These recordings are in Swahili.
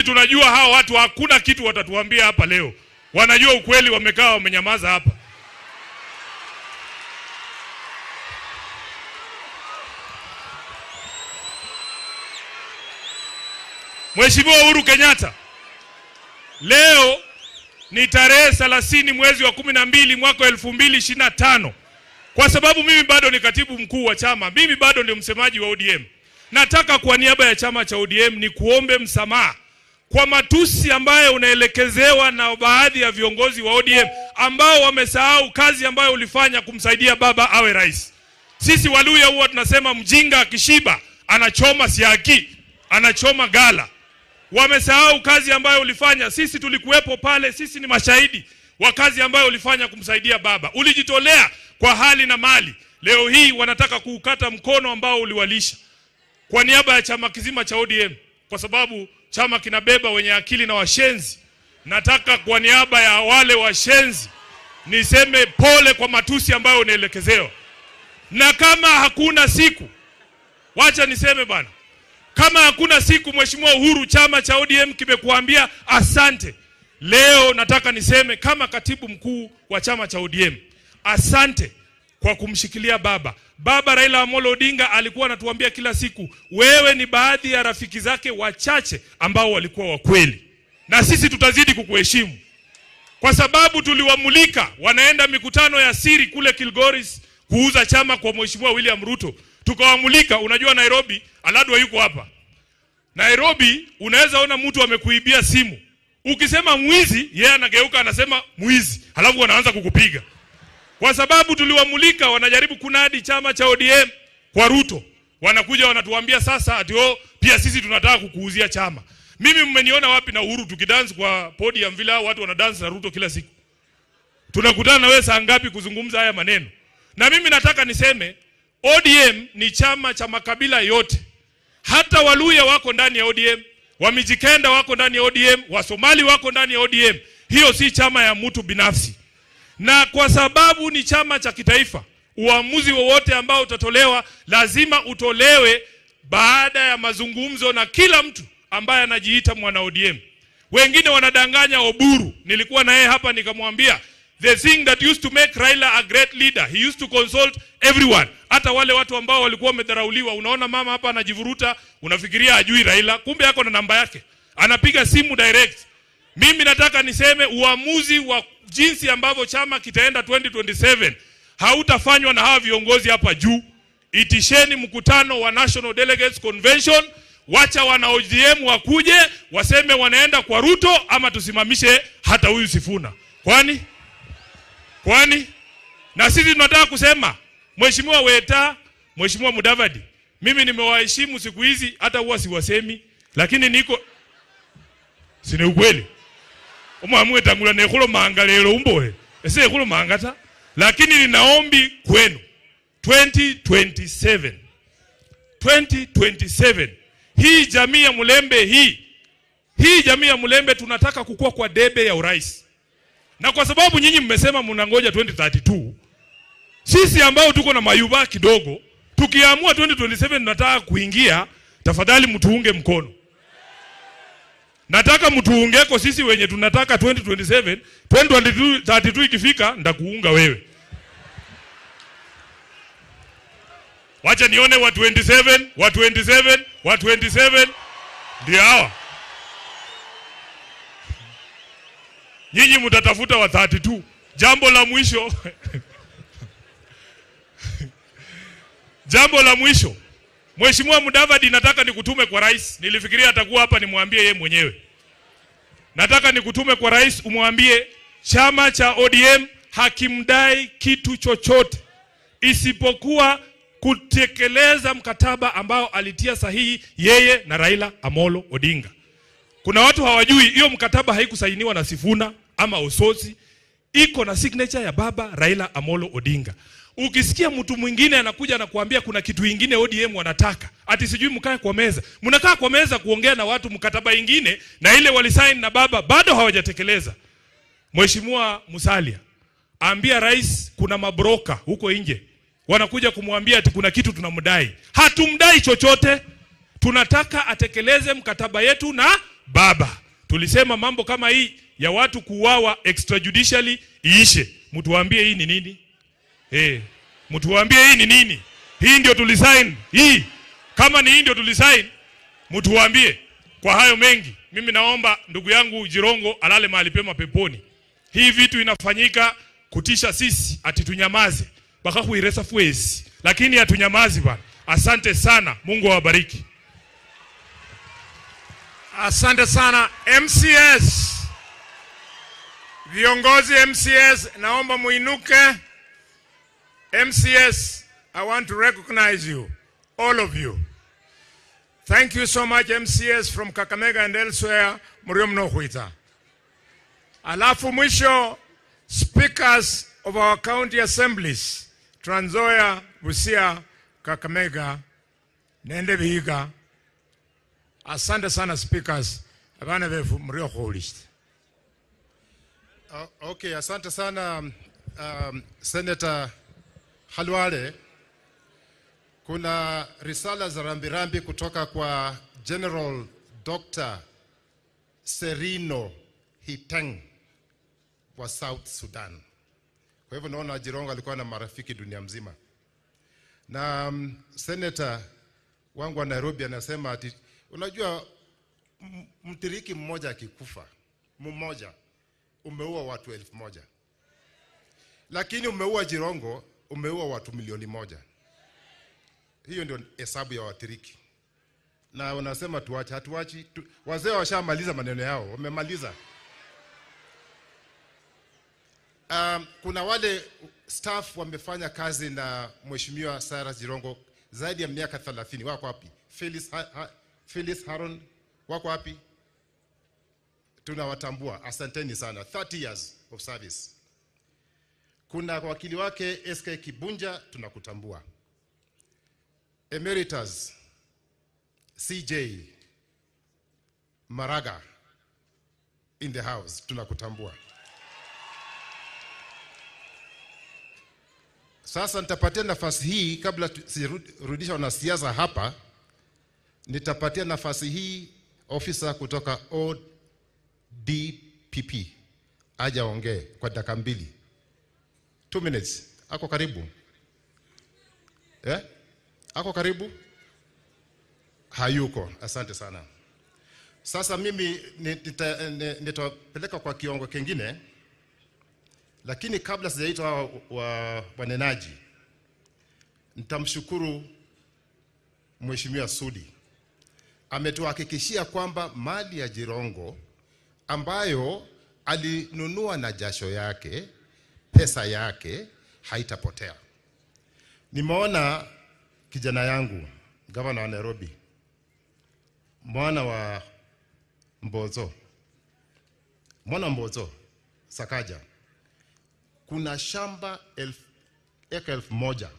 Tunajua hawa watu hakuna kitu watatuambia hapa leo. Wanajua ukweli, wamekaa wamenyamaza hapa. Mheshimiwa Uhuru Kenyatta, leo ni tarehe 30 mwezi wa 12 mwaka 2025. Kwa sababu mimi bado ni katibu mkuu wa chama, mimi bado ndio msemaji wa ODM. Nataka kwa niaba ya chama cha ODM ni kuombe msamaha kwa matusi ambayo unaelekezewa na baadhi ya viongozi wa ODM ambao wamesahau kazi ambayo ulifanya kumsaidia baba awe rais. Sisi Waluya huwa tunasema mjinga akishiba anachoma siaki, anachoma gala. Wamesahau kazi ambayo ulifanya. Sisi tulikuwepo pale, sisi ni mashahidi wa kazi ambayo ulifanya kumsaidia baba. Ulijitolea kwa hali na mali. Leo hii wanataka kuukata mkono ambao uliwalisha. Kwa niaba ya chama kizima cha ODM, kwa sababu chama kinabeba wenye akili na washenzi, nataka kwa niaba ya wale washenzi niseme pole kwa matusi ambayo unaelekezewa. Na kama hakuna siku, wacha niseme bana, kama hakuna siku Mheshimiwa Uhuru chama cha ODM kimekuambia asante, leo nataka niseme kama katibu mkuu wa chama cha ODM, asante kwa kumshikilia baba. Baba Raila Amolo Odinga alikuwa anatuambia kila siku, wewe ni baadhi ya rafiki zake wachache ambao walikuwa wa kweli, na sisi tutazidi kukuheshimu kwa sababu tuliwamulika wanaenda mikutano ya siri kule Kilgoris kuuza chama kwa Mheshimiwa William Ruto. Tukawamulika. Unajua Nairobi, Aladwa yuko hapa. Nairobi unaweza ona mtu amekuibia simu, ukisema mwizi, yeye anageuka anasema mwizi, halafu wanaanza kukupiga. Kwa sababu tuliwamulika, wanajaribu kunadi chama cha ODM kwa Ruto. Wanakuja wanatuambia sasa ati oh, pia sisi tunataka kukuuzia chama. Mimi mmeniona wapi na Uhuru tukidance kwa podium vile hao watu wanadance na Ruto kila siku? Tunakutana na wewe saa ngapi kuzungumza haya maneno? Na mimi nataka niseme ODM ni chama cha makabila yote. Hata Waluya wako ndani ya ODM, Wamijikenda wako ndani ya ODM, Wasomali wako ndani ya ODM. Hiyo si chama ya mtu binafsi. Na kwa sababu ni chama cha kitaifa, uamuzi wowote ambao utatolewa lazima utolewe baada ya mazungumzo na kila mtu ambaye anajiita mwana ODM. Wengine wanadanganya Oburu. Nilikuwa na yeye hapa nikamwambia the thing that used to make Raila a great leader, he used to consult everyone. Hata wale watu ambao walikuwa wamedharauliwa. Unaona mama hapa anajivuruta, unafikiria ajui Raila, kumbe yako na namba yake, anapiga simu direct. Mimi nataka niseme uamuzi wa jinsi ambavyo chama kitaenda 2027 hautafanywa na hawa viongozi hapa juu. Itisheni mkutano wa National Delegates Convention, wacha wana ODM wakuje waseme wanaenda kwa Ruto ama tusimamishe hata huyu Sifuna. Kwani? Kwani? Na sisi tunataka kusema Mheshimiwa Weta, Mheshimiwa Mudavadi, mimi nimewaheshimu siku hizi, hata huwa siwasemi, lakini niko si ni ukweli. Umwamwe tangula nekhulo manga lelo umbohe. Ese ekhulo manga ta. Lakini ninaombi kwenu 2027. 2027. Hii jamii ya Mulembe hii. Hii jamii ya Mulembe tunataka kukua kwa debe ya urais. Na kwa sababu nyinyi mmesema mnangoja 2032, sisi ambao tuko na mayuba kidogo, tukiamua 2027 tunataka kuingia, tafadhali mtuunge mkono. Nataka mtuungeko sisi wenye tunataka 2027, 2032 ikifika nitakuunga wewe. Wacha nione wa 27, wa 27, wa 27 ndio hawa. Nyinyi mtatafuta wa 32. Jambo la mwisho. Jambo la mwisho. Mheshimiwa Mudavadi, nataka nikutume kwa rais. Nilifikiria atakuwa hapa nimwambie yeye mwenyewe. Nataka nikutume kwa rais umwambie chama cha ODM hakimdai kitu chochote isipokuwa kutekeleza mkataba ambao alitia sahihi yeye na Raila Amolo Odinga. Kuna watu hawajui hiyo mkataba haikusainiwa na Sifuna ama Osotsi, iko na signature ya baba Raila Amolo Odinga. Ukisikia mtu mwingine anakuja na kuambia kuna kitu ingine ODM wanataka, ati sijui mkae kwa meza. Mnakaa kwa meza kuongea na watu mkataba ingine na ile walisign na baba bado hawajatekeleza. Mheshimiwa Musalia, ambia rais kuna mabroka huko nje wanakuja kumwambia ati kuna kitu tunamdai. Hatumdai chochote. Tunataka atekeleze mkataba yetu na baba. Tulisema mambo kama hii ya watu kuuawa extrajudicially iishe. Mtuambie hii ni nini? Mtuambie hii ni nini? Hii ndio tulisign. Hii kama ni hii ndio tulisign, mtuambie. Kwa hayo mengi, mimi naomba ndugu yangu Jirongo alale mahali pema peponi. Hii vitu inafanyika kutisha sisi ati tunyamaze. Baka kuiresa fuesi. Lakini hatunyamazi bana. Asante sana. Mungu awabariki. Asante sana MCS. Viongozi MCS, naomba muinuke. MCS, I want to recognize you, all of you. Thank you so much MCS from Kakamega and elsewhere, murio mnohuita. Alafu mwisho, speakers of our county assemblies, Trans Nzoia, Busia, Kakamega, nende Vihiga. Asante sana speakers, abana befu murio khulishite. Okay, asante sana Senator Khalwale. Kuna risala za rambirambi kutoka kwa General Dr. Serino Hiteng wa South Sudan. Kwa hivyo naona Jirongo alikuwa na marafiki dunia mzima. Na senator wangu wa Nairobi anasema ati unajua mtiriki mmoja akikufa, mmoja umeua watu 1,000. Lakini umeua Jirongo, umeua watu 1,000,000. Hiyo ndio hesabu ya watiriki. Na wanasema tuache, hatuachi. Wazee washamaliza maneno yao, wamemaliza. Kuna wale staff wamefanya kazi na Mheshimiwa Cyrus Jirongo zaidi ya miaka 30. Wako wapi? Phyllis Haron wako wapi? Tunawatambua. Asanteni sana. 30 years of service. Kuna wakili wake SK Kibunja, tunakutambua. Emeritus CJ Maraga in the house, tunakutambua. Sasa nitapatia nafasi hii kabla sirudisha wanasiasa hapa, nitapatia nafasi hii ofisa kutoka ODPP aje aongee kwa dakika 2. 2 minutes. Ako karibu? Ako karibu? Hayuko. Asante sana. Sasa mimi nitapeleka kwa kiongo kingine, lakini kabla sijaita wanenaji, nitamshukuru Mheshimiwa Sudi. Ametuhakikishia kwamba mali ya Jirongo ambayo alinunua na jasho yake, pesa yake, haitapotea. Nimeona kijana yangu, gavana wa Nairobi, mwana wa Mbozo, mwana Mbozo, Sakaja, kuna shamba eka 1,000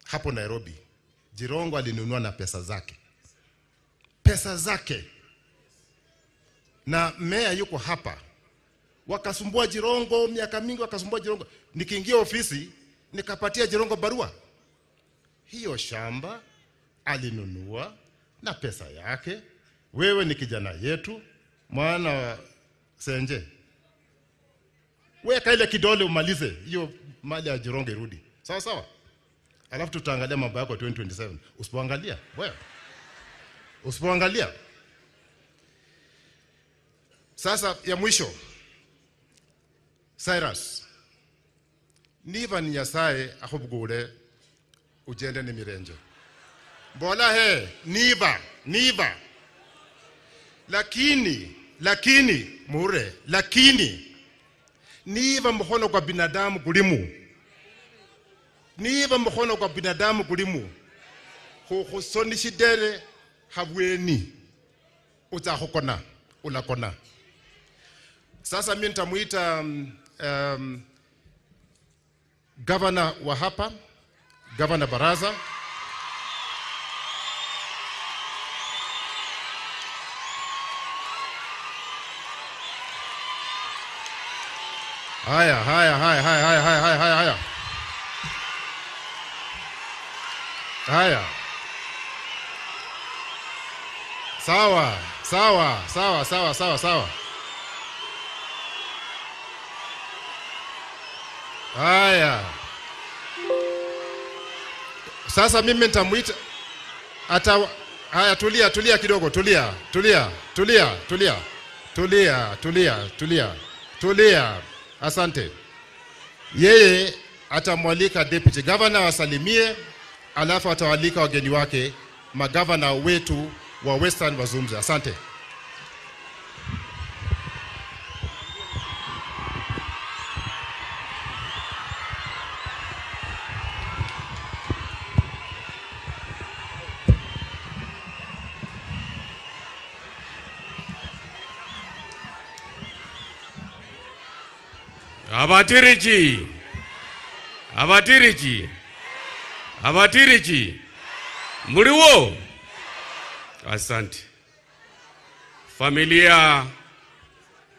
hapo Nairobi. Jirongo alinunua na pesa zake. Pesa zake. Na meya yuko hapa. Wakasumbua Jirongo miaka mingi, wakasumbua Jirongo. Nikiingia ofisi nikapatia Jirongo barua. Hiyo shamba alinunua na pesa yake. Wewe ni kijana yetu, mwana wa Senje. Weka ile kidole umalize hiyo mali ya Jirongo irudi. Sawa sawa. Alafu tutaangalia mambo yako 2027. Usipoangalia, wewe. Usipoangalia. Sasa ya mwisho. Cyrus. Niva ni Nyasaye akhubugule ujende ni mirenjo. Mbola he, niva, niva. Lakini mure, lakini niva mkhono kwa binadamu kulimu. Niva mkhono kwa binadamu kulimu. Khusoni shidere habweni. Utakukona, ulakona. Sasa mimi nitamuita governor wa hapa, Governor Baraza. Haya, haya, haya, haya, haya, haya, haya, haya. Haya. Sawa. Sawa, sawa, sawa, sawa, sawa. Haya. Sasa mimi nitamuita ata. Haya, tulia, tulia kidogo, tulia, tulia, tulia, tulia. Tulia, tulia, tulia. Tulia. Asante. Yeye atamwalika deputy governor wasalimie, alafu atawalika wageni wake, magavana wetu wa Western wazungumze. Asante. Abatirichi, abatirichi, abatirichi, muliwo. Asante. Familia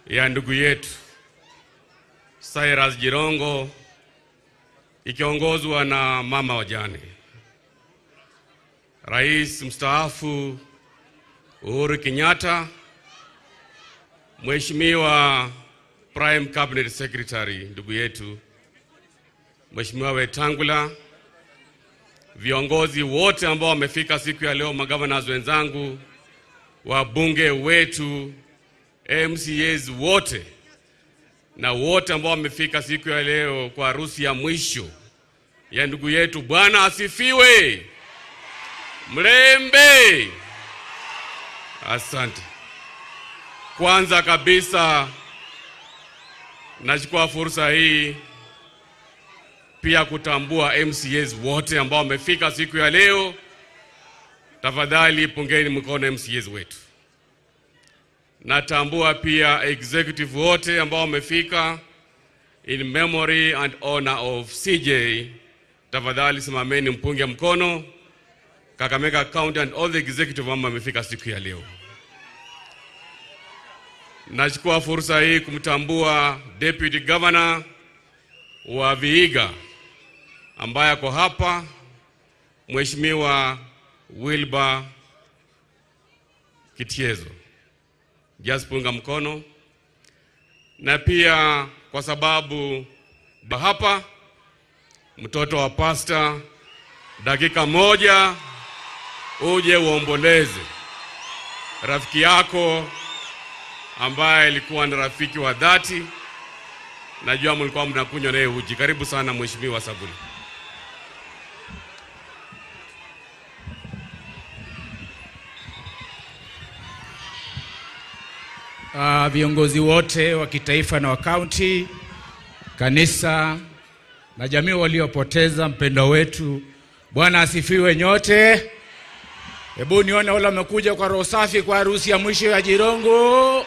ya ndugu yetu Cyrus Jirongo ikiongozwa na mama wajane, Rais mstaafu Uhuru Kenyatta, Mheshimiwa Prime Cabinet Secretary ndugu yetu Mheshimiwa Wetangula, viongozi wote ambao wamefika siku ya leo, magavana wenzangu, wabunge wetu, MCAs wote na wote ambao wamefika siku ya leo kwa harusi ya mwisho ya ndugu yetu. Bwana asifiwe. Mlembe. Asante. Kwanza kabisa nachukua fursa hii pia kutambua MCAs wote ambao wamefika siku ya leo. Tafadhali pungeni mkono MCAs wetu. Natambua pia executive wote ambao wamefika in memory and honor of CJ. Tafadhali simameni mpunge mkono. Kakamega County and all the executive ambao wamefika siku ya leo. Nachukua fursa hii kumtambua Deputy Governor wa Vihiga ambaye ako hapa, Mheshimiwa Wilbur Kitiezo. Just punga mkono. Na pia kwa sababu hapa mtoto wa pastor, dakika moja uje uomboleze rafiki yako ambaye alikuwa ni rafiki wa dhati. Najua mlikuwa mnakunywa naye uji. Karibu sana Mheshimiwa Sabuni. Viongozi wote wa kitaifa na wa county, kanisa na jamii waliopoteza mpendwa wetu, Bwana asifiwe nyote. Hebu nione wale wamekuja kwa roho safi kwa harusi ya mwisho ya Jirongo.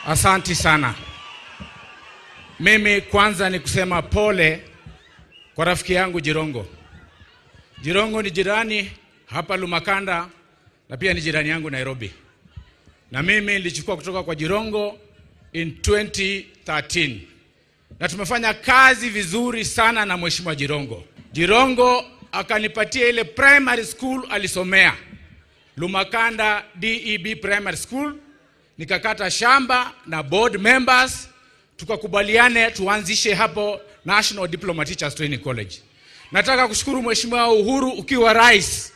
Asanti sana. Mimi kwanza ni kusema pole kwa rafiki yangu Jirongo. Jirongo ni jirani hapa Lumakanda na pia ni jirani yangu Nairobi. Na mimi nilichukua kutoka kwa Jirongo in 2013. Na tumefanya kazi vizuri sana na Mheshimiwa Jirongo. Jirongo akanipatia ile primary school alisomea, Lumakanda DEB Primary School. Nikakata shamba na board members, tukakubaliane tuanzishe hapo National Diploma Teachers Training College. Nataka kushukuru Mheshimiwa Uhuru ukiwa rais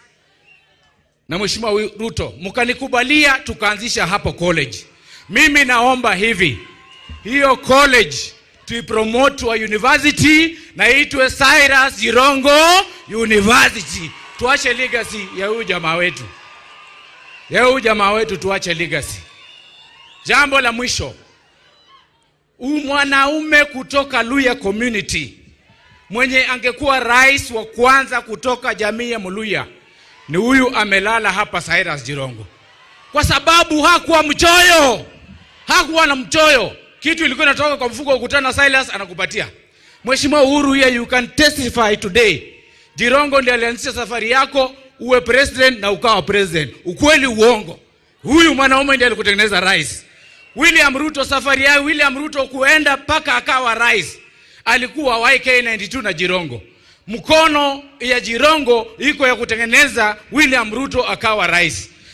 na Mheshimiwa Ruto, mkanikubalia tukaanzisha hapo college. Mimi naomba hivi, hiyo college tuipromote wa university na itwe Cyrus Jirongo University. Tuache legacy ya huyu jamaa wetu. Ya huyu jamaa wetu tuache legacy. Jambo la mwisho, mwanaume kutoka Luya community mwenye angekuwa rais wa kwanza kutoka jamii ya Mluya ni huyu amelala hapa, Cyrus Jirongo. Kwa sababu hakuwa mchoyo. Hakuwa na mchoyo. Kitu ilikuwa inatoka kwa mfuko, ukutana Cyrus anakupatia. Mheshimiwa Uhuru, here you can testify today. Jirongo ndiye alianzisha safari yako uwe president na ukawa president. Ukweli uongo? Huyu mwanaume ndiye alikutengeneza rais. William Ruto, safari ya William Ruto kuenda paka akawa rais, alikuwa YK92 na Jirongo. Mkono ya Jirongo iko ya kutengeneza William Ruto akawa rais.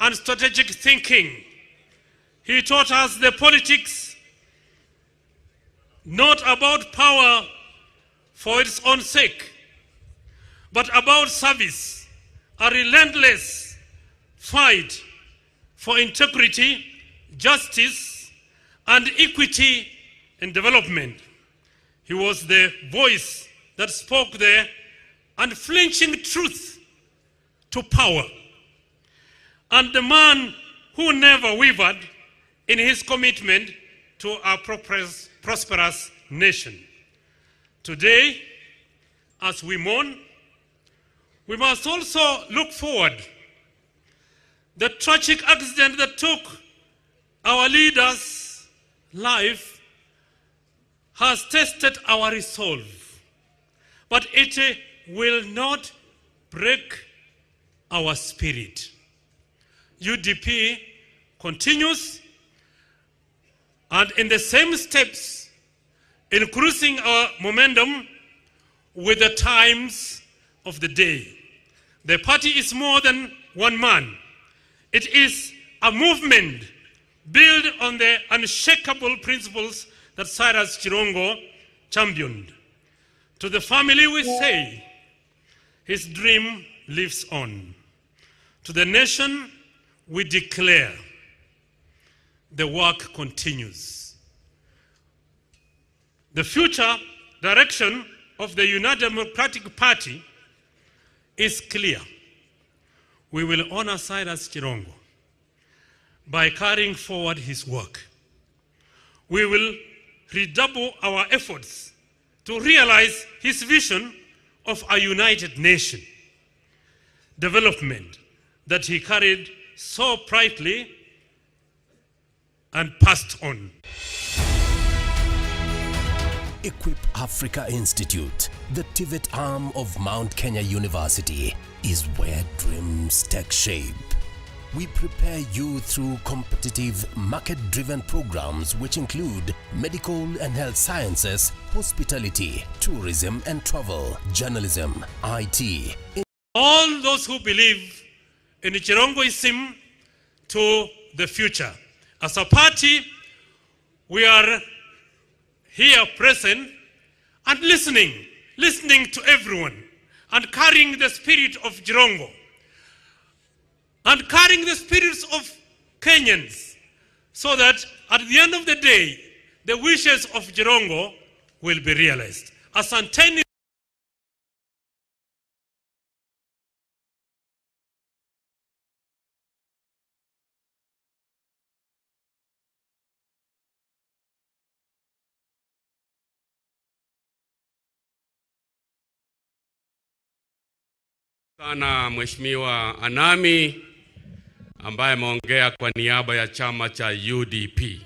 and strategic thinking. He taught us the politics, not about power for its own sake, but about service, a relentless fight for integrity, justice, and equity in development. He was the voice that spoke the unflinching truth to power, and the man who never wavered in his commitment to a prosperous nation. Today, as we mourn, we must also look forward. The tragic accident that took our leader's life has tested our resolve, but it will not break our spirit. UDP continues, and in the same steps, increasing our momentum with the times of the day. The party is more than one man. It is a movement built on the unshakable principles that Cyrus Jirongo championed. To the family we say, his dream lives on. To the nation we declare, the work continues. The future direction of the United Democratic Party is clear. We will honor Cyrus Jirongo by carrying forward his work. We will redouble our efforts to realize his vision of a united nation, development that he carried so brightly and passed on. Equip Africa Institute, the TVET arm of Mount Kenya University, is where dreams take shape. We prepare you through competitive, market-driven programs which include medical and health sciences, hospitality, tourism and travel, journalism, IT. All those who believe in Jirongoism to the future. As a party, we are here present and listening to everyone and carrying the spirit of Jirongo and carrying the spirits of Kenyans, so that at the end of the day, the wishes of Jirongo will be realized. Asanteni. Sana Mheshimiwa Anami ambaye ameongea kwa niaba ya chama cha UDP.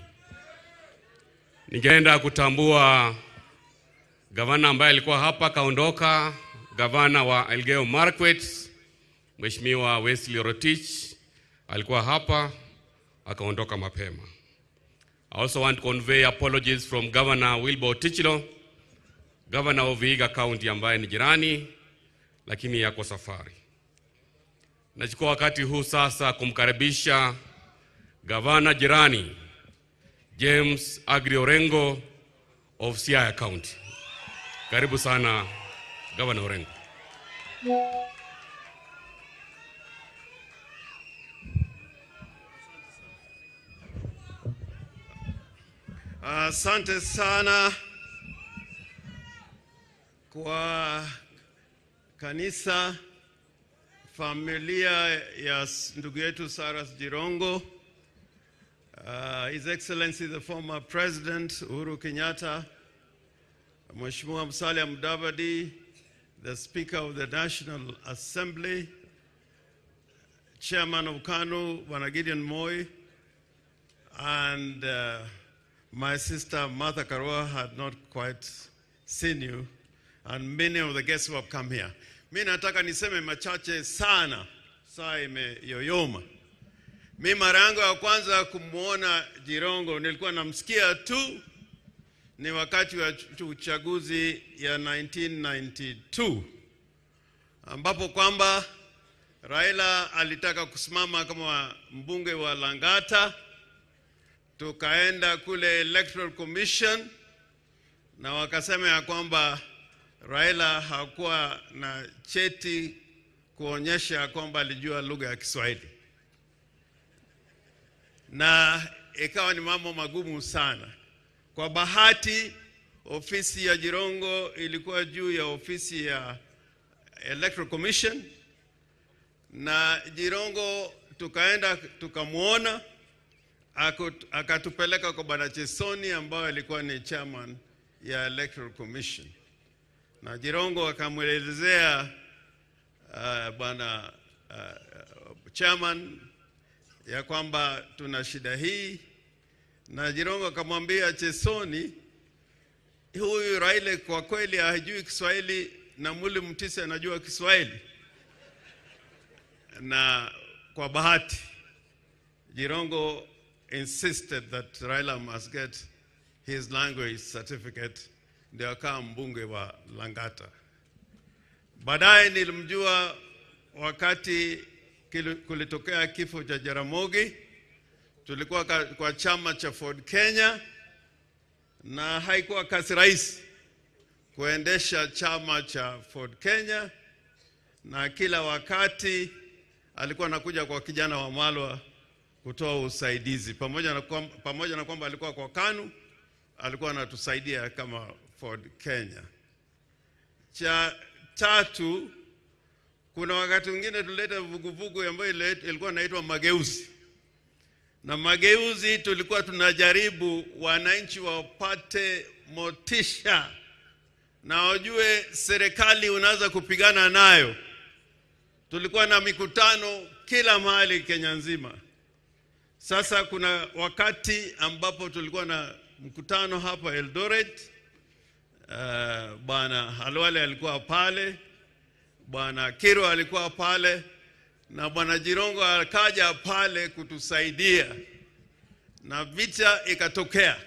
Ningeenda kutambua gavana ambaye alikuwa hapa kaondoka, gavana wa Elgeyo Marakwet, Mheshimiwa Wesley Rotich alikuwa hapa akaondoka mapema. I also want to convey apologies from Governor Wilbur Ottichilo, Governor of Vihiga County ambaye ni jirani lakini yako safari. Nachukua wakati huu sasa kumkaribisha gavana jirani James Agri Orengo of Siaya County. Karibu sana Governor Orengo. Asante sana kwa kanisa, familia ya ndugu yetu Cyrus Jirongo, His Excellency the former President Uhuru Kenyatta, Mheshimiwa Musalia Mudavadi, the Speaker of the National Assembly, Chairman of KANU, Bwana Gideon Moi, and my sister Martha Karua had not quite seen you, and many of the guests who have come here. Mi nataka niseme machache sana, saa imeyoyoma. Mi mara yangu ya kwanza kumuona Jirongo nilikuwa namsikia tu ni wakati wa uchaguzi ya 1992, ambapo kwamba Raila alitaka kusimama kama mbunge wa Langata, tukaenda kule Electoral Commission na wakasema ya kwamba Raila hakuwa na cheti kuonyesha kwamba alijua lugha ya Kiswahili, na ikawa ni mambo magumu sana. Kwa bahati, ofisi ya Jirongo ilikuwa juu ya ofisi ya Electoral Commission, na Jirongo tukaenda tukamwona, akatupeleka kwa Bwana Chesoni ambaye alikuwa ni chairman ya Electoral Commission, na Jirongo akamwelezea bwana chairman ya kwamba tuna shida hii, na Jirongo akamwambia Chesoni, huyu Raila kwa kweli hajui Kiswahili na Muli Mutisi anajua Kiswahili. Na kwa bahati Jirongo insisted that Raila must get his language certificate, ndio akawa mbunge wa Langata. Baadaye nilimjua wakati kulitokea kifo cha Jaramogi, tulikuwa kwa chama cha Ford Kenya, na haikuwa kazi rahisi kuendesha chama cha Ford Kenya, na kila wakati alikuwa anakuja kwa kijana wa Malwa kutoa usaidizi. Pamoja na kwamba alikuwa kwa KANU, alikuwa anatusaidia kama Ford Kenya. Cha tatu, kuna wakati mwingine tulileta vuguvugu ambayo ilikuwa inaitwa Mageuzi. Na Mageuzi tulikuwa tunajaribu wananchi wapate motisha na wajue serikali unaweza kupigana nayo. Tulikuwa na mikutano kila mahali Kenya nzima. Sasa kuna wakati ambapo tulikuwa na mkutano hapa Eldoret. Bwana Halwale alikuwa pale, Bwana Kiro alikuwa pale, na Bwana Jirongo akaja pale kutusaidia, na vita ikatokea.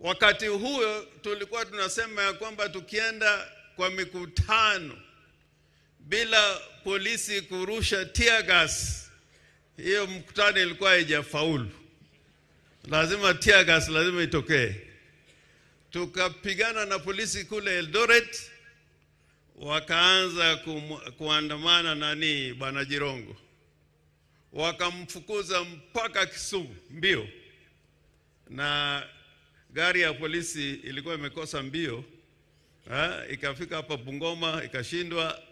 Wakati huo tulikuwa tunasema ya kwamba tukienda kwa mikutano bila polisi kurusha tear gas, hiyo mkutano ilikuwa haijafaulu. Lazima tear gas lazima itokee. Tukapigana na polisi kule Eldoret, wakaanza kuandamana nani Bwana Jirongo, wakamfukuza mpaka Kisumu mbio, na gari ya polisi ilikuwa imekosa mbio, ikafika hapa Bungoma ikashindwa.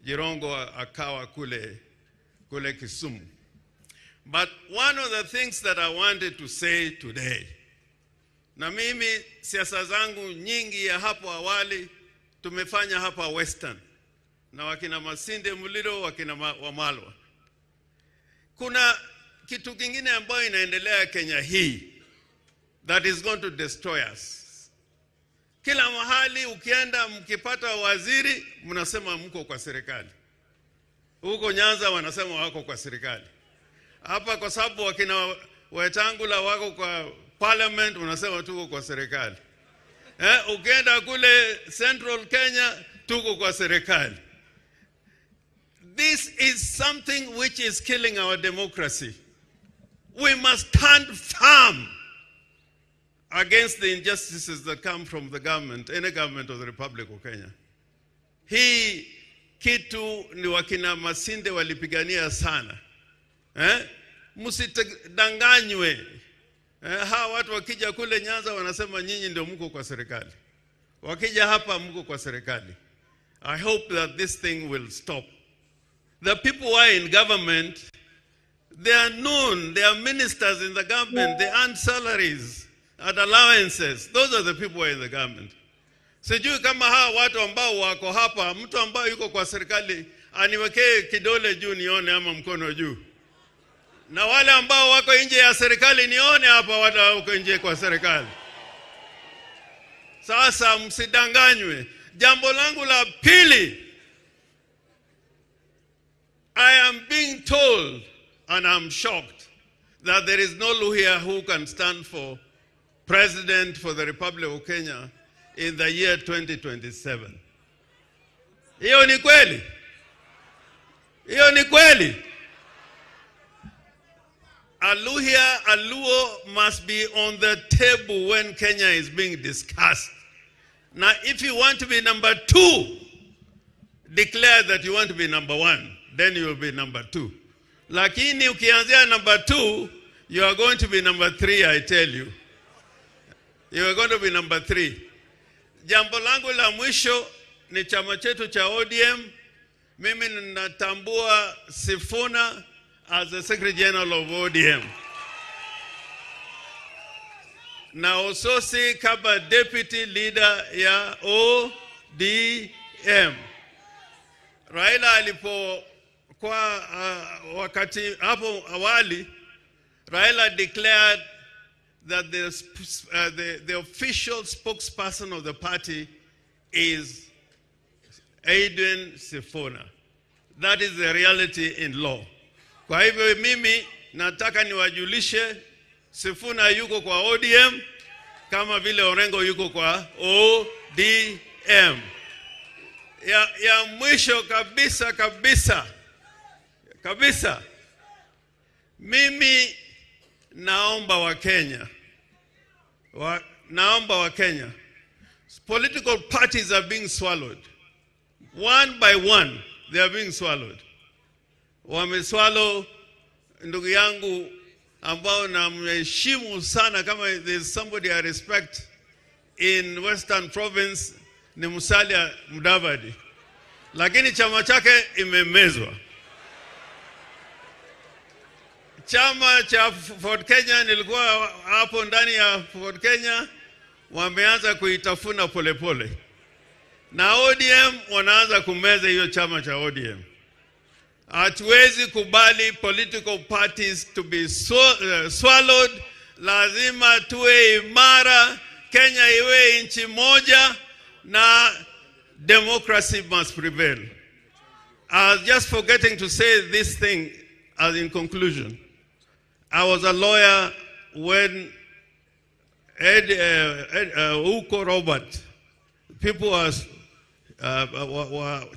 Jirongo akawa kule Kisumu. But one of the things that I wanted to say today, na mimi siasa zangu nyingi ya hapo awali tumefanya hapa Western na wakina Masinde Muliro, wakina Wamalwa. Kuna kitu kingine ambayo inaendelea Kenya hii that is going to destroy us. Kila mahali ukienda, mkipata waziri mnasema mko kwa serikali. Huko Nyanza wanasema wako kwa serikali. Hapa kwa sababu wakina Wetangula wako kwa parliament unasema tuko kwa serikali. Ukienda kule Central Kenya tuko kwa serikali. This is something which is killing our democracy. We must stand firm against the injustices that come from the government, any government of the Republic of Kenya. Hii kitu ni wakina Masinde walipigania sana. Msitadanganywe. Hawa watu wakija kule Nyanza wanasema nyinyi ndio mko kwa serikali. Wakija hapa mko kwa serikali. I hope that this thing will stop. The people who are in government, they are known, they are ministers in the government, they earn salaries and allowances. Those are the people who are in the government. Sijui kama hawa watu ambao wako hapa, mtu ambaye yuko kwa serikali aniwekee kidole juu nione ama mkono juu. Na wale ambao wako nje ya serikali nione hapa watu wako nje kwa serikali. Sasa msidanganywe. Jambo langu la pili, I am being told and I'm shocked that there is no Luhya who can stand for president for the Republic of Kenya in the year 2027. Hiyo ni kweli? Hiyo ni kweli? A Luhya, a Luo must be on the table when Kenya is being discussed. Now, if you want to be number 2, declare that you want to be number 1. Then you will be number 2. Lakini ukianzia number 2, you are going to be number 3, I tell you. You are going to be number 3. Jambo langu la mwisho ni chama chetu cha ODM. Mimi ninatambua Sifuna as the Secretary General of ODM. Na Osotsi kama Deputy Leader ya ODM. Raila alipokuwa wakati hapo awali, Raila declared that the official spokesperson of the party is Edwin Sifuna. That is the reality in law. Kwa hivyo mimi nataka niwajulishe Sifuna yuko kwa ODM kama vile Orengo yuko kwa ODM. Ya mwisho kabisa kabisa kabisa, mimi naomba wa Kenya, naomba wa Kenya, political parties are being swallowed. One by one, they are being swallowed. Wameswallow ndugu yangu ambao namheshimu sana, kama there is somebody I respect in Western Province ni Musalia Mudavadi, lakini chama chake imemezwa. Chama cha Ford Kenya, nilikuwa hapo ndani ya Ford Kenya, wameanza kuitafuna polepole. Na ODM wanaanza kumeza hiyo chama cha ODM. Hatuwezi kubali political parties to be swallowed. Lazima tuwe imara, Kenya iwe nchi moja, na democracy must prevail. I was just forgetting to say this thing as in conclusion. I was a lawyer when Ouko Robert, people were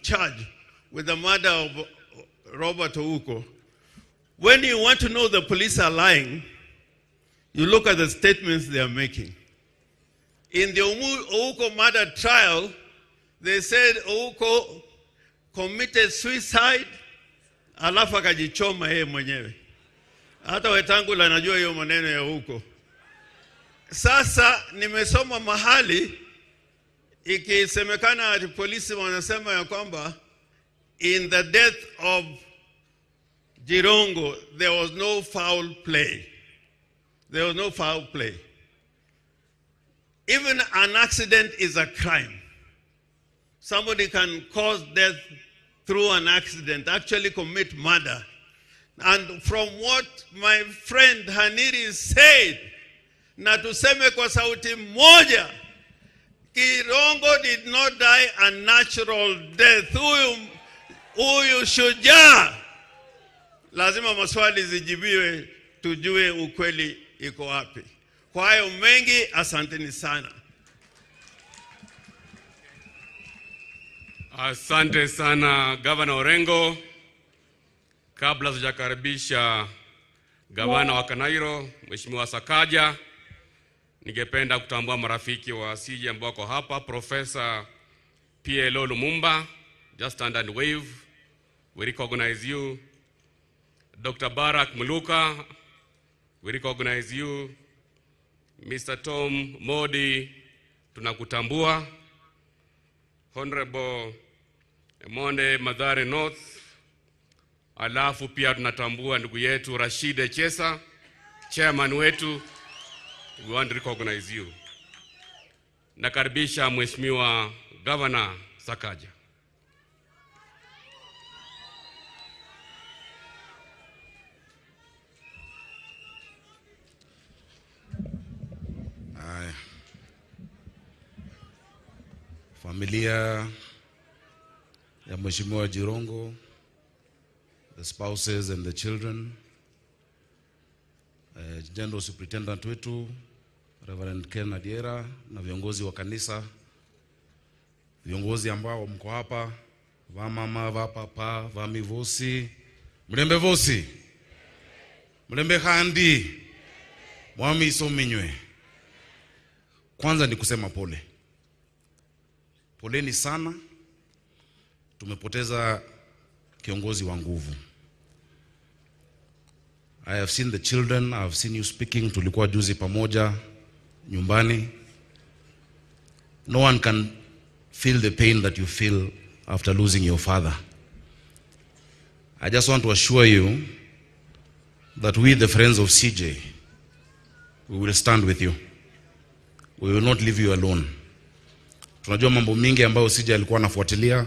charged with the murder of Robert Ouko. When you want to know the police are lying, you look at the statements they are making. In the Ouko murder trial, they said Ouko committed suicide, alafu akajichoma yeye mwenyewe. Hata Wetangula anajua hiyo maneno ya Ouko. Sasa nimesoma mahali ikisemekana ati polisi wanasema ya kwamba in the death of Jirongo there was no foul play. There was no foul play. Even an accident is a crime. Somebody can cause death through an accident, actually commit murder. And from what my friend Haniri said, na tuseme kwa sauti moja, Jirongo did not die a natural death. Huyu shujaa. Lazima maswali zijibiwe, tujue ukweli iko wapi. Kwa hayo mengi, asanteni sana. Asante sana Governor Orengo. Kabla sijakaribisha Gavana wa Kanairo, Mheshimiwa Sakaja, ningependa kutambua marafiki wa CJ ambao wako hapa. Professor PLO Lumumba, just stand and wave. We recognize you. Dr. Barak Muluka, we recognize you. Mr. Tom Modi, tunakutambua. Honorable Monde Mathare North. Alafu pia tunatambua ndugu yetu Rashid Chesa, chairman wetu. We want to recognize you. Nakaribisha Mheshimiwa Governor Sakaja. Haya. Familia ya Mheshimiwa Jirongo, the spouses and the children, General Superintendent wetu Reverend Ken Adiera na viongozi wa kanisa, viongozi ambao mko hapa, Vamama, vapapa, vamivosi, mlembe vosi, mlembe khandi, mwami isominywe. Kwanza ni kusema pole. Poleni sana, tumepoteza kiongozi wa nguvu. I have seen the children, I have seen you speaking, tulikuwa juzi pamoja nyumbani. No one can feel the pain that you feel after losing your father. I just want to assure you that we, the friends of CJ, we will stand with you. We will not leave you alone. Tunajua mambo mingi ambayo CJ alikuwa anafuatilia.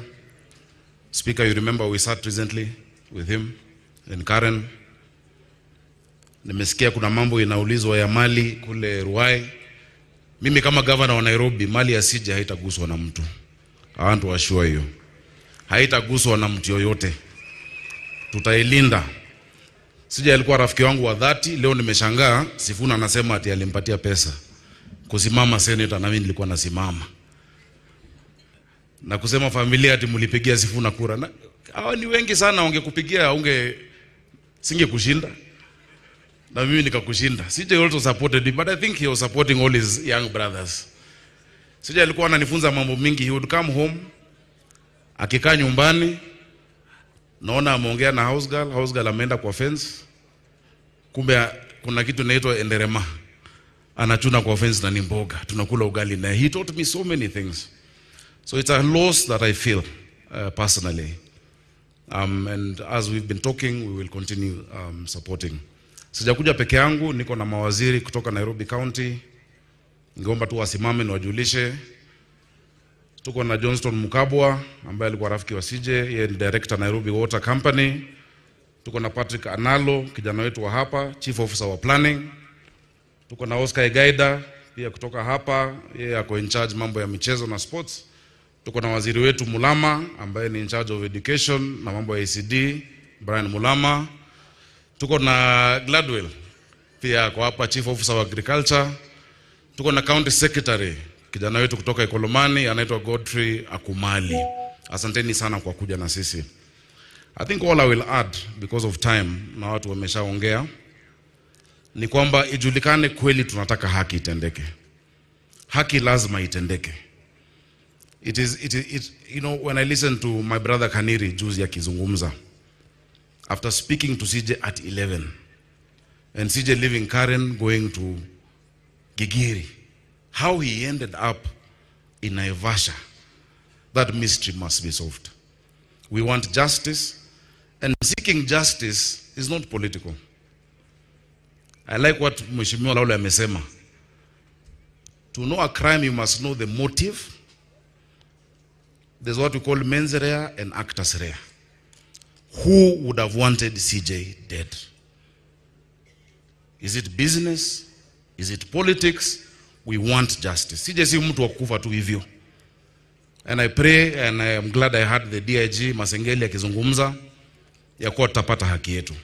Speaker, you remember we sat recently with him and Karen. Nimesikia kuna mambo inaulizwa ya mali kule Ruai. Mimi kama governor wa Nairobi, mali ya CJ haitaguswa na mtu. I want to assure you. Haitaguswa na mtu yoyote. Tutailinda. CJ alikuwa rafiki wangu wa dhati. Leo nimeshangaa Sifuna anasema ati alimpatia pesa kusimama senator, na mimi nilikuwa nasimama. Na kusema familia ati mlipigia Sifuna kura. Na hawa ni wengi sana, ungekupigia singekushinda. Na mimi nikakushinda. CJ also supported me, but I think he was supporting all his young brothers. CJ alikuwa ananifunza mambo mingi. He would come home, akikaa nyumbani, naona ameongea na house girl, house girl ameenda kwa fence. Kumbe kuna kitu inaitwa enderema. Anachuna kwa fence na ni mboga. Tunakula ugali na he taught me so many things. So it's a loss that I feel personally. And as we've been talking, we will continue supporting. Sijakuja peke yangu, niko na mawaziri kutoka Nairobi County. Ningeomba tu wasimame na wajulishe. Tuko na Johnston Mukabwa ambaye alikuwa rafiki wa CJ, yeye ni director Nairobi Water Company. Tuko na Patrick Analo, kijana wetu wa hapa, chief officer wa planning. Tuko na Oscar Igaida pia kutoka hapa, yeye ako in charge mambo ya michezo na sports. Tuko na waziri wetu Mulama ambaye ni in charge of education na mambo ya ECD, Brian Mulama. Tuko na Gladwell pia kwa hapa, chief officer wa agriculture. Tuko na county secretary kijana wetu kutoka Ikolomani anaitwa Godfrey Akumali. Asanteni sana kwa kuja na sisi. I think all I will add because of time na watu wameshaongea ni kwamba ijulikane kweli tunataka haki itendeke. Haki lazima itendeke. It is you know, when I listen to my brother Kaniri juzi akizungumza after speaking to CJ at 11 and CJ leaving Karen going to Gigiri, how he ended up in Naivasha, that mystery must be solved. We want justice, and seeking justice is not political. I like what Mheshimiwa Laule amesema. To know a crime, you must know the motive. There's what we call mens rea and actus rea. Who would have wanted CJ dead? Is it business? Is it politics? We want justice. CJ si mtu wa kufa tu hivyo. And I pray, and I am glad I had the DIG Masengeli akizungumza ya kuwa tutapata haki yetu.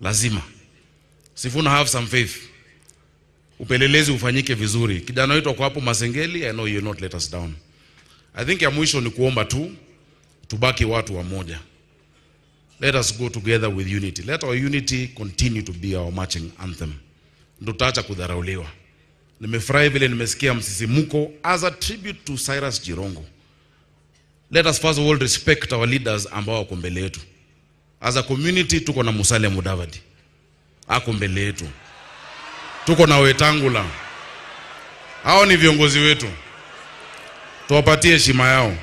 Lazima. Sifuna, have some faith. Upelelezi ufanyike vizuri. Kijana wetu ako hapo Masengeli, I know you will not let us down. I think ya mwisho ni kuomba tu tubaki watu wamoja. Let us go together with unity. Let our unity continue to be our marching anthem. Ndio tutaacha kudharauliwa. Nimefurahi vile nimesikia msisimuko as a tribute to Cyrus Jirongo. Let us first of all respect our leaders ambao wako mbele yetu. As a community tuko na Musalia Mudavadi. Ako mbele yetu. Tuko na Wetangula. Hao ni viongozi wetu. Tuwapatie heshima yao.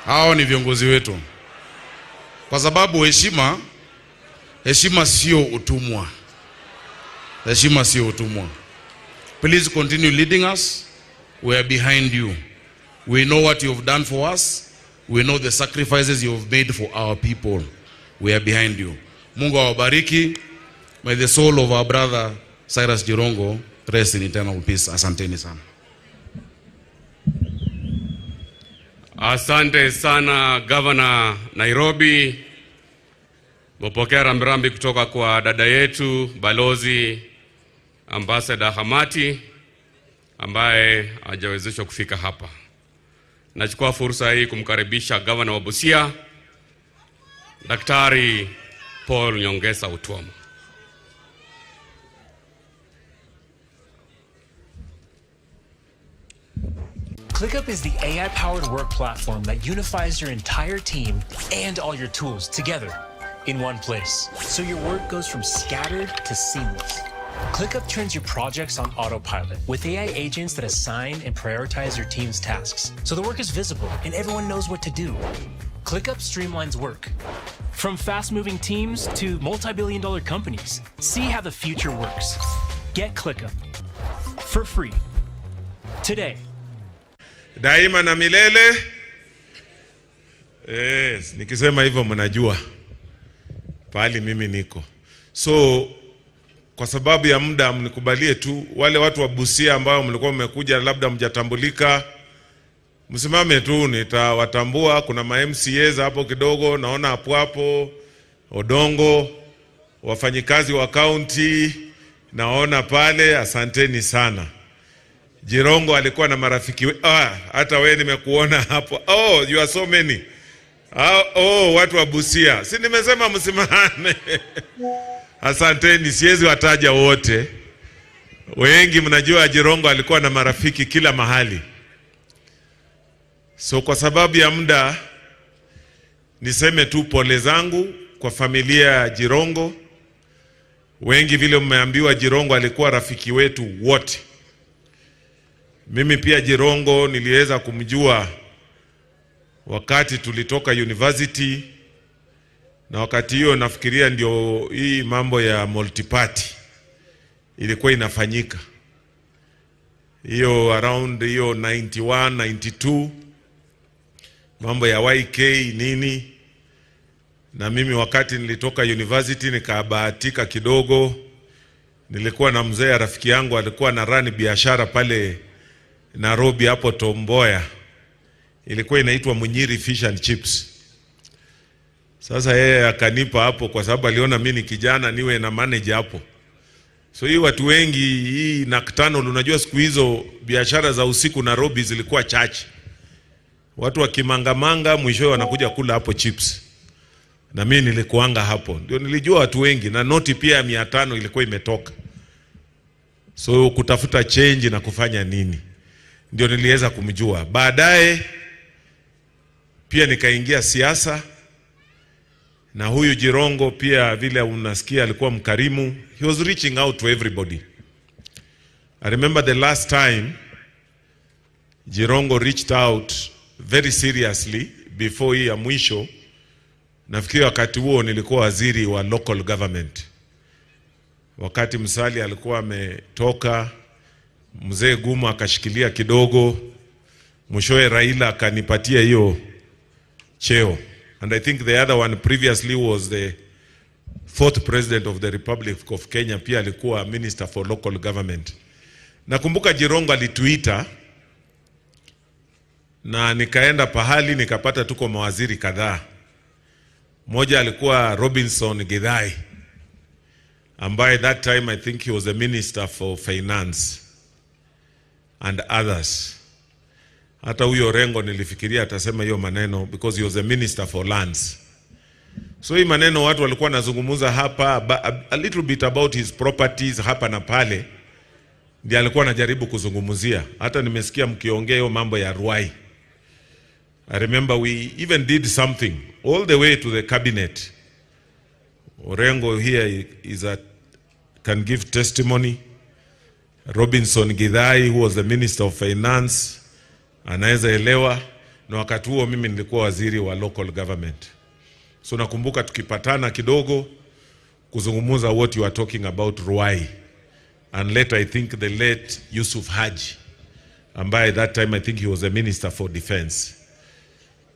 Hao ni viongozi wetu. Kwa sababu heshima sio utumwa. Heshima sio utumwa. Please continue leading us. We are behind you. We know what you have done for us. We know the sacrifices you have made for our people. We are behind you. Mungu awabariki. May the soul of our brother Cyrus Jirongo rest in eternal peace. Asanteni sana. Asante sana Governor Nairobi. Mopokea rambirambi kutoka kwa dada yetu Balozi Ambassador Hamati ambaye hajawezeshwa kufika hapa. Nachukua fursa hii kumkaribisha gavana wa Busia, Daktari Paul Nyongesa Otuoma. ClickUp is the AI-powered work platform that unifies your entire team and all your tools together in one place. So your work goes from scattered to seamless. ClickUp turns your projects on autopilot with AI agents that assign and prioritize your team's tasks, so the work is visible and everyone knows what to do. ClickUp streamlines work. From fast-moving teams to multi-billion-dollar companies, see how the future works. Get ClickUp for free today. Daima na milele. Yes, nikisema hivyo mnajua pahali mimi niko. So kwa sababu ya muda mnikubalie tu, wale watu wa Busia ambao mlikuwa mmekuja labda mjatambulika, msimame tu, nitawatambua. Kuna ma MCAs hapo kidogo, naona hapo hapo Odongo, wafanyikazi wa county naona pale, asanteni sana. Jirongo alikuwa na marafiki, hata wewe nimekuona hapo. Oh, you are so many. Oh, watu wa Busia. Si nimesema msimame. Asanteni, siwezi wataja wote. Wengi mnajua Jirongo alikuwa na marafiki kila mahali. So kwa sababu ya muda niseme tu pole zangu kwa familia ya Jirongo. Wengi vile mmeambiwa Jirongo alikuwa rafiki wetu wote. Mimi pia Jirongo niliweza kumjua wakati tulitoka university, na wakati hiyo nafikiria ndio hii mambo ya multiparty ilikuwa inafanyika. Hiyo around hiyo 91, 92, mambo ya YK nini. Na mimi wakati nilitoka university nikabahatika kidogo, nilikuwa na mzee rafiki yangu alikuwa na run biashara pale Nairobi hapo Tomboya, ilikuwa inaitwa Munyiri Fish and Chips. Sasa yeye akanipa hapo kwa sababu aliona mimi ni kijana niwe na manager hapo. So hii watu wengi hii nocturnal, unajua siku hizo biashara za usiku Nairobi zilikuwa chache. Watu wakimangamanga mwishowe wanakuja kula hapo chips. Na mimi nilikuanga hapo. Ndio nilijua watu wengi, na noti pia ya 500 ilikuwa imetoka. So kutafuta change na kufanya nini, ndio niliweza kumjua. Baadaye pia nikaingia siasa, na huyu Jirongo pia vile unasikia alikuwa mkarimu. He was reaching out to everybody. I remember the last time Jirongo reached out very seriously before hii ya mwisho. Nafikiri wakati huo nilikuwa waziri wa local government. Wakati Msali alikuwa ametoka, mzee Gumo akashikilia kidogo, mwishowe Raila akanipatia hiyo cheo. And I think the other one previously was the fourth president of the Republic of Kenya, pia alikuwa minister for local government. Nakumbuka Jirongo alituita na nikaenda pahali nikapata tuko mawaziri kadhaa. Mmoja alikuwa Robinson Githae, ambaye that time I think he was a minister for finance and others. Hata huyo Rengo nilifikiria atasema hiyo maneno because he was a minister for lands. So hii maneno watu walikuwa wanazungumza hapa a little bit about his properties hapa na pale, ndiye alikuwa anajaribu kuzungumzia. Hata nimesikia mkiongea hiyo mambo ya Ruai. I remember we even did something all the way to the cabinet. Orengo here is a, can give testimony. Robinson Githae, who was the minister of finance, anaweza elewa. Na wakati huo mimi nilikuwa waziri wa local government. So nakumbuka tukipatana kidogo kuzungumza what you are talking about Ruai. And later I think the late Yusuf Haji, ambaye that time I think he was a minister for defense.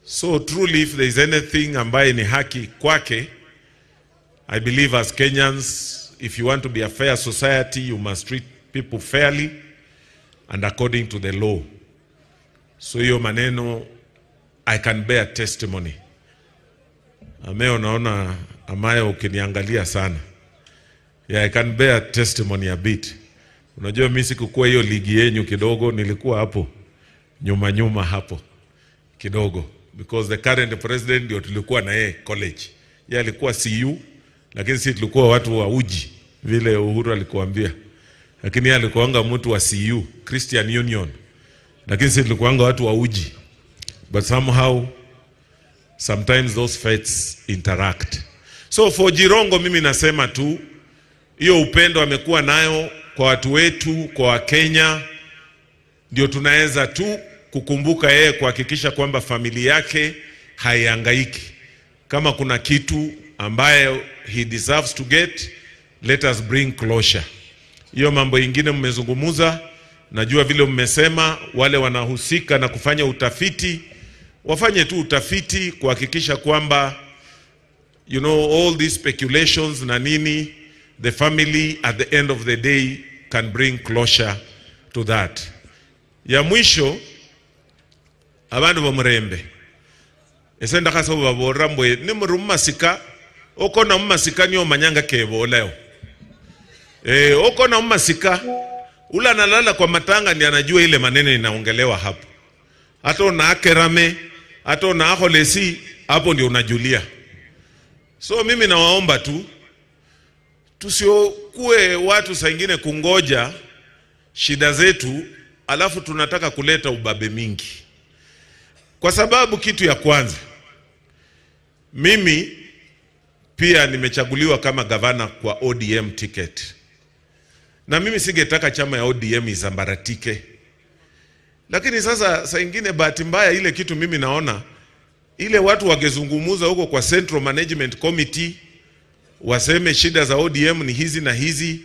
So truly if there is anything ambaye ni haki kwake, I believe as Kenyans, if you want to be a fair society, you must treat people fairly and according to the law. So hiyo maneno I can bear testimony. Ameo naona amayo ukiniangalia sana. Yeah, I can bear testimony a bit. Unajua mimi sikukuwa hiyo ligi yenu kidogo, nilikuwa hapo nyuma nyuma hapo. kidogo, because the current president ndio tulikuwa na yeye college. Yeye alikuwa CU, lakini sisi tulikuwa watu wa uji vile Uhuru alikuambia. Lakini yeye alikuanga mtu wa CU, Christian Union. Lakini sisi tulikuanga watu wa uji. But somehow sometimes those faiths interact. So for Jirongo mimi nasema tu hiyo upendo amekuwa nayo kwa watu wetu, kwa Wakenya, ndio tunaweza tu kukumbuka yeye, kuhakikisha kwamba familia yake haihangaiki. Kama kuna kitu ambaye he deserves to get, let us bring closure. Hiyo mambo ingine mmezungumuza, najua vile mmesema wale wanahusika na kufanya utafiti wafanye tu utafiti kuhakikisha kwamba you know all these speculations na nini, the family at the end of the day can bring closure to that. Ya mwisho, abandu ba murembe ese ndakhasa baborera mbwe nimuri mumasika, okona mumasika niyo manyanga keboleo. Okona mumasika ula analala kwa matanga ndiye anajua ile maneno inaongelewa hapo. Hata unaakerame, hata unaakholesi, hapo ndio unajulia. So mimi nawaomba tu tusiokuwe watu saa ingine kungoja shida zetu alafu tunataka kuleta ubabe mingi. Kwa sababu kitu ya kwanza, mimi pia nimechaguliwa kama gavana kwa ODM ticket. Na mimi singetaka chama ya ODM isambaratike. Lakini sasa saa ingine bahati mbaya ile kitu mimi naona ile watu wangezungumuza huko kwa Central Management Committee, waseme shida za ODM ni hizi na hizi,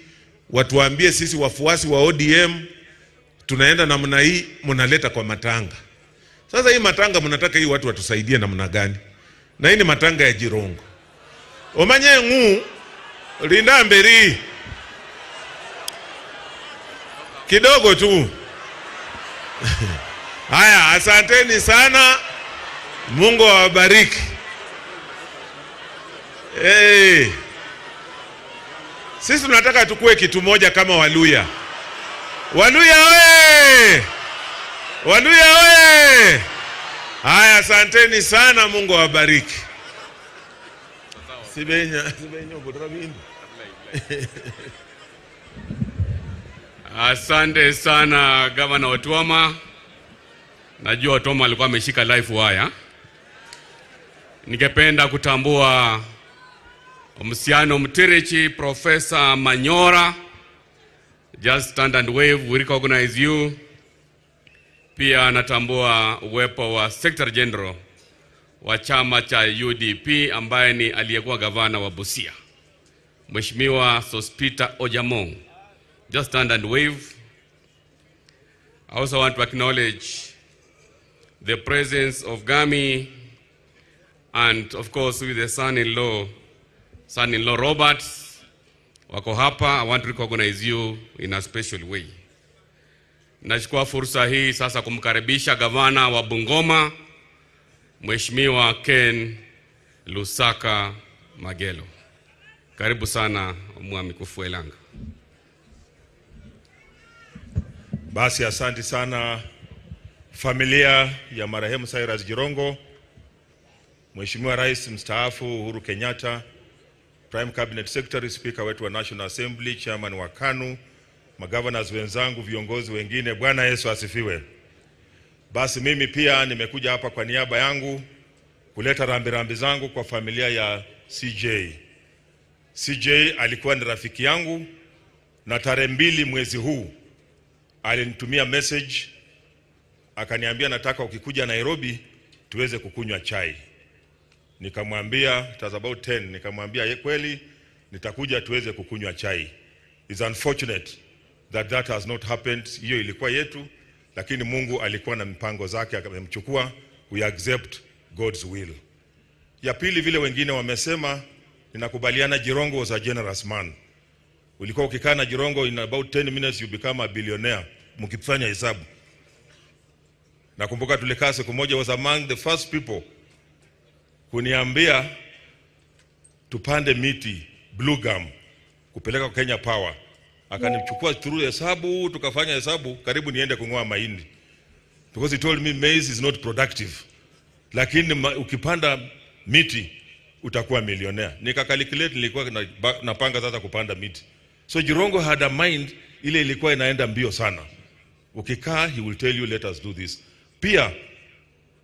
watuambie sisi wafuasi wa ODM tunaenda namna hii, mnaleta kwa matanga. Sasa hii matanga mnataka hii watu watusaidie namna gani? Na hii ni matanga ya Jirongo. Omanye ngu linda mberi kidogo tu. Haya, asanteni sana. Mungu awabariki. Hey. Sisi tunataka tukue kitu moja kama Waluya. Waluya oye! Waluya oye! Haya, asanteni sana, Mungu awabariki. Sibenya, sibenya budrabindi. Asante sana Gavana Otuoma. Najua Otuoma alikuwa ameshika live wire. Ningependa kutambua Msiano Mtirichi, Professor Manyora. Just stand and wave, we recognize you. Pia natambua uwepo wa Secretary General wa chama cha UDP ambaye ni aliyekuwa gavana wa Busia, Mheshimiwa Sospeter Ojamong. Just stand and wave. I also want to acknowledge the presence of Gami and of course with the son-in-law Robert wako hapa. I want to recognize you in a special way. Nachukua fursa hii sasa kumkaribisha gavana wa Bungoma, Mheshimiwa Ken Lusaka Magelo. Karibu sana Mwami Kufuelanga. Basi asante sana familia ya marehemu Cyrus Jirongo, Mheshimiwa Rais Mstaafu Uhuru Kenyatta, Prime Cabinet Secretary, Speaker wetu wa National Assembly, Chairman wa KANU, magovernors wenzangu, viongozi wengine, Bwana Yesu asifiwe. Basi mimi pia nimekuja hapa kwa niaba yangu kuleta rambirambi zangu kwa familia ya CJ. CJ alikuwa ni rafiki yangu, na tarehe 2 mwezi huu alinitumia message akaniambia nataka ukikuja Nairobi tuweze kukunywa chai. Nikamwambia it was about 10, nikamwambia kweli nitakuja tuweze kukunywa chai. It's unfortunate that that has not happened. Hiyo ilikuwa yetu, lakini Mungu alikuwa na mipango zake akamchukua. We accept God's will. Ya pili, vile wengine wamesema, ninakubaliana, Jirongo was a generous man. Ulikuwa ukikaa na Jirongo in about 10 minutes you become a billionaire mkifanya hesabu. Nakumbuka tulikaa siku moja, was among the first people kuniambia tupande miti blue gum kupeleka Kenya Power. Akanichukua through hesabu, tukafanya hesabu karibu niende kungoa mahindi. Because he told me maize is not productive. Lakini ukipanda miti utakuwa milionea. Nikacalculate, nilikuwa napanga sasa kupanda miti. So Jirongo had a mind ile ilikuwa inaenda mbio sana. Ukikaa, he will tell you, "Let us do this." Pia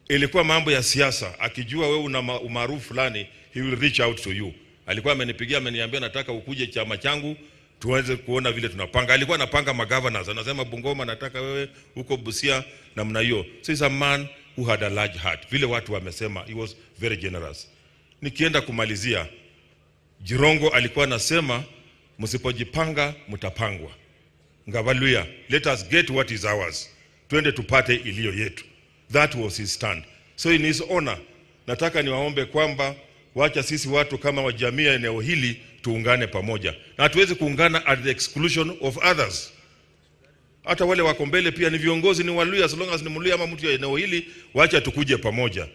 ilikuwa mambo ya siasa, akijua wewe una umaarufu fulani, he will reach out to you. Alikuwa amenipigia, ameniambia, "Nataka ukuje chama changu tuweze kuona vile tunapanga." Alikuwa anapanga magovernors, anasema, "Bungoma nataka wewe, huko Busia," namna hiyo. So he's a man who had a large heart. Vile watu wamesema, he was very generous. Nikienda kumalizia, Jirongo alikuwa anasema, "Msipojipanga mtapangwa." Ngavaluya, let us get what is ours. Twende tupate iliyo yetu. That was his stand. So in his honor, nataka niwaombe kwamba wacha sisi watu kama wa jamii ya eneo hili tuungane pamoja, na hatuwezi kuungana at the exclusion of others. Hata wale wako mbele pia ni viongozi, ni Waluya, as long as ni Mluya ama mtu ya eneo hili, wacha tukuje pamoja.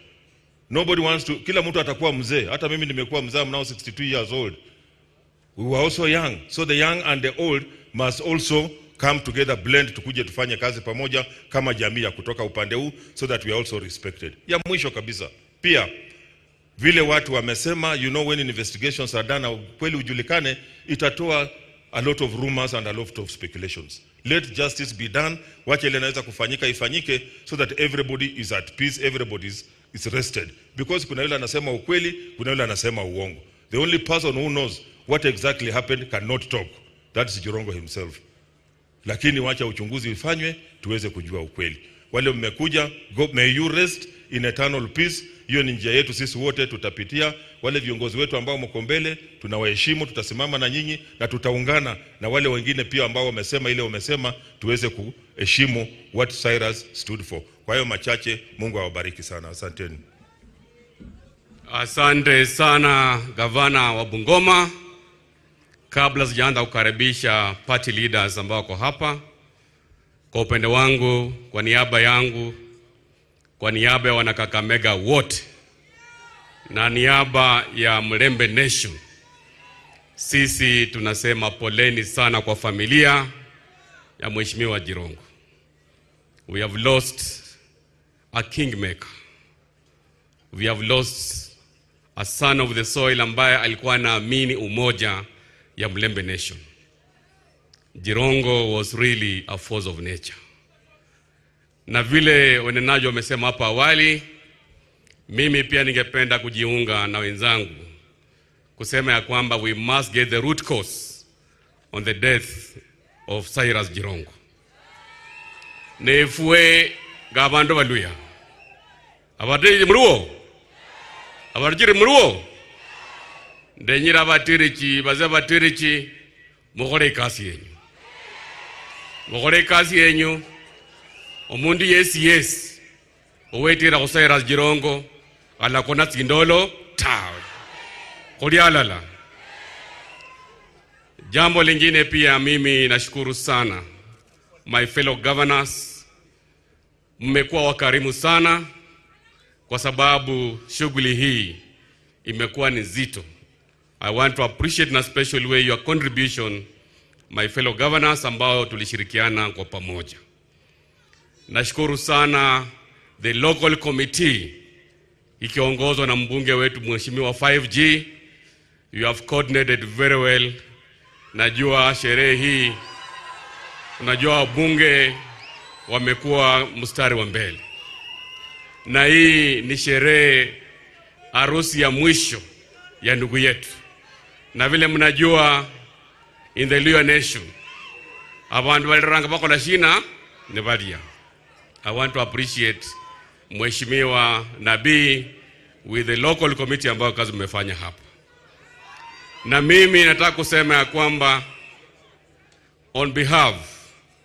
Nobody wants to, kila mtu atakuwa mzee. Hata mimi nimekuwa mzee, I'm now 62 years old. We were also young. So the young and the old must also come together, blend, tukuje tufanye kazi pamoja kama jamii ya kutoka upande huu so that we are also respected. Ya mwisho kabisa, pia vile watu wamesema, when investigations are done, kweli ujulikane, itatoa a lot of rumors and a lot of speculations. Let justice be done, wacha ile inaweza kufanyika ifanyike so that everybody is at peace, everybody is rested. Because kuna yule anasema ukweli, kuna yule anasema uongo. The only person who knows what exactly happened cannot talk. That is Jirongo himself. Lakini wacha uchunguzi ufanywe tuweze kujua ukweli. Wale mmekuja, go, may you rest in eternal peace. Hiyo ni njia yetu sisi wote tutapitia. Wale viongozi wetu ambao mko mbele, tunawaheshimu, tutasimama na nyinyi na tutaungana na wale wengine pia ambao wamesema ile wamesema, tuweze kuheshimu what Cyrus stood for. Kwa hiyo machache, Mungu awabariki sana. Asanteni. Asante sana, gavana wa Bungoma. Kabla sijaanza kukaribisha party leaders ambao wako hapa, kwa upande wangu, kwa niaba yangu, kwa niaba ya wanakakamega wote na niaba ya Mulembe Nation, sisi tunasema poleni sana kwa familia ya Mheshimiwa Jirongo. We have lost a kingmaker. We have lost a son of the soil ambaye alikuwa anaamini umoja ya Mulembe Nation. Jirongo was really a force of nature. Na vile wanenaji wamesema hapa awali, mimi pia ningependa kujiunga na wenzangu kusema ya kwamba we must get the root cause on the death of Cyrus Jirongo. Nefwe gabandu baluya. Abatiri muruo. Abatiri muruo. Ndenyira abatirichi, baze abatirichi, mukhole ikasi yenyu. Mukhole ikasi yenyu. Omundu yesi yesi owetira khu Cyrus Jirongo alakona tsindolo tawe. Khuli alala. Jambo lingine pia, mimi nashukuru sana my fellow governors, mmekuwa wakarimu sana kwa sababu shughuli hii imekuwa ni nzito. I want to appreciate in a special way your contribution, my fellow governors, ambao tulishirikiana kwa pamoja. Nashukuru sana the local committee ikiongozwa na mbunge wetu Mheshimiwa 5G. You have coordinated very well. Najua sherehe hii, unajua wabunge wamekuwa mstari wa mbele, na hii ni sherehe, harusi ya mwisho ya ndugu yetu, na vile mnajua, in the Luo nation abandu baliranga bakola shina ne balya. I want to appreciate Mheshimiwa Nabii with the local committee ambayo kazi mmefanya hapa, na mimi nataka kusema ya kwamba on behalf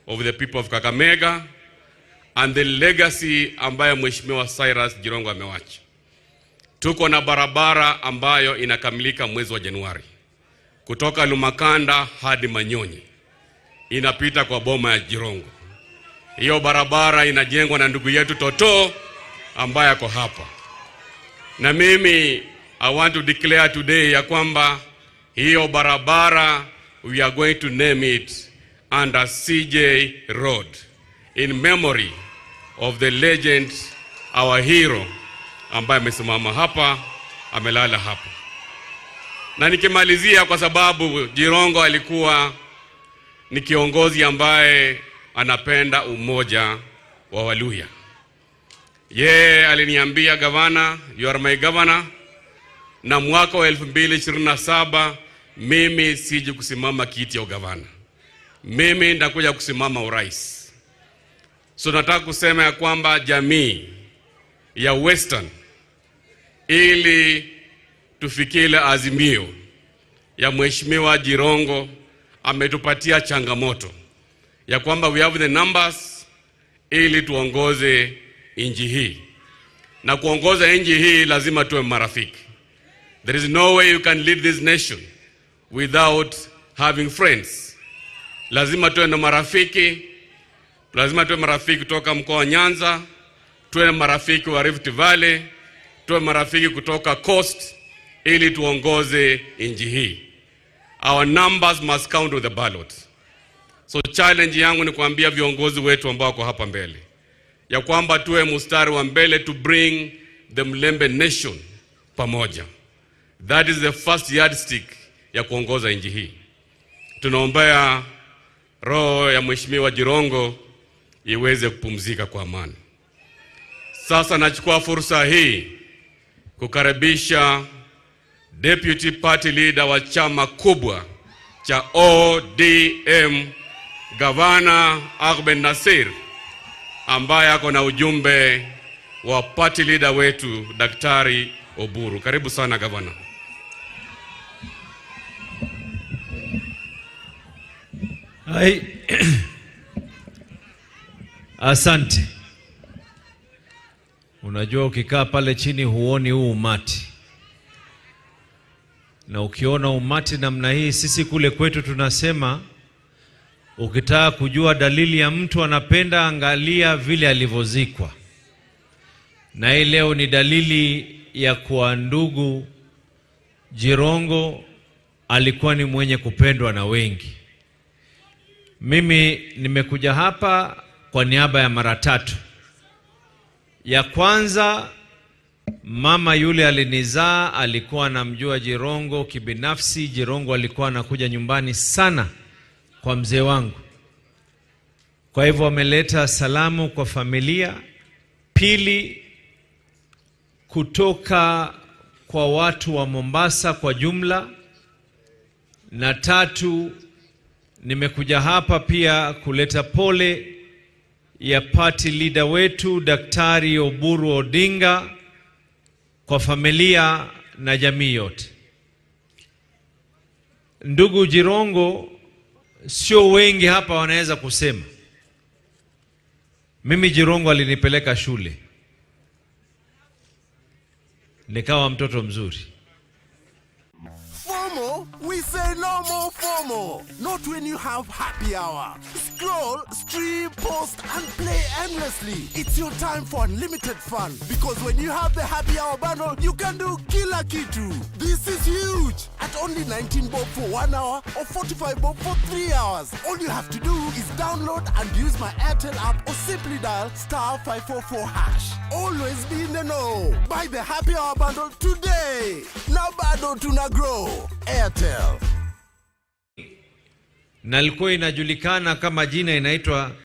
of the people of Kakamega and the legacy ambayo Mheshimiwa Cyrus Jirongo amewacha, tuko na barabara ambayo inakamilika mwezi wa Januari kutoka Lumakanda hadi Manyonyi, inapita kwa boma ya Jirongo. Hiyo barabara inajengwa na ndugu yetu Toto ambaye ako hapa, na mimi I want to declare today ya kwamba hiyo barabara we are going to name it under CJ Road in memory of the legend, our hero, ambaye amesimama hapa, amelala hapa. Na nikimalizia, kwa sababu Jirongo alikuwa ni kiongozi ambaye anapenda umoja wa Waluhya. Yeye aliniambia, "Gavana, you are my governor, na mwaka wa 2027 mimi siji kusimama kiti ya ugavana, mimi nitakuja kusimama urais." So nataka kusema ya kwamba jamii ya Western, ili tufikie ile azimio ya Mheshimiwa Jirongo, ametupatia changamoto ya kwamba we have the numbers ili tuongoze nchi hii, na kuongoza nchi hii lazima tuwe marafiki. There is no way you can lead this nation without having friends. Lazima tuwe na marafiki, lazima tuwe marafiki kutoka mkoa wa Nyanza, tuwe na marafiki wa Rift Valley, tuwe marafiki kutoka Coast ili tuongoze nchi hii. Our numbers must count with the ballot. So challenge yangu ni kuambia viongozi wetu ambao wako hapa mbele ya kwamba tuwe mstari wa mbele to bring the Mulembe nation pamoja. That is the first yardstick ya kuongoza nchi hii. Tunaombea roho ya Mheshimiwa Jirongo iweze kupumzika kwa amani. Sasa nachukua fursa hii kukaribisha Deputy Party Leader wa chama kubwa cha ODM, Gavana Ahmed Nassir, ambaye ako na ujumbe wa party leader wetu Daktari Oburu. Karibu sana, gavana. Hai. Asante. Unajua ukikaa pale chini huoni huu umati. Na ukiona umati namna hii, sisi kule kwetu tunasema ukitaka kujua dalili ya mtu anapenda, angalia vile alivyozikwa. Na hii leo ni dalili ya kuwa ndugu Jirongo alikuwa ni mwenye kupendwa na wengi. Mimi nimekuja hapa kwa niaba ya mara tatu. Ya kwanza, mama yule alinizaa alikuwa anamjua Jirongo kibinafsi. Jirongo alikuwa anakuja nyumbani sana kwa mzee wangu. Kwa hivyo ameleta salamu kwa familia. Pili, kutoka kwa watu wa Mombasa kwa jumla. Na tatu, nimekuja hapa pia kuleta pole ya party leader wetu Daktari Oburu Odinga kwa familia na jamii yote. Ndugu Jirongo, sio wengi hapa wanaweza kusema. Mimi Jirongo alinipeleka shule, nikawa mtoto mzuri. FOMO? We say no more FOMO. Not when you have happy hour. Scroll, stream, post, and play endlessly. It's your time for unlimited fun. Because when you have the happy hour bundle, you can do kila kitu. This is huge. At only 19 bob for 1 hour or 45 bob for 3 hours. All you have to do is download and use my Airtel app or simply dial *544#. Always be in the know. Buy the happy hour bundle today. Now bado tuna grow. Airtel. Na ilikuwa inajulikana kama jina inaitwa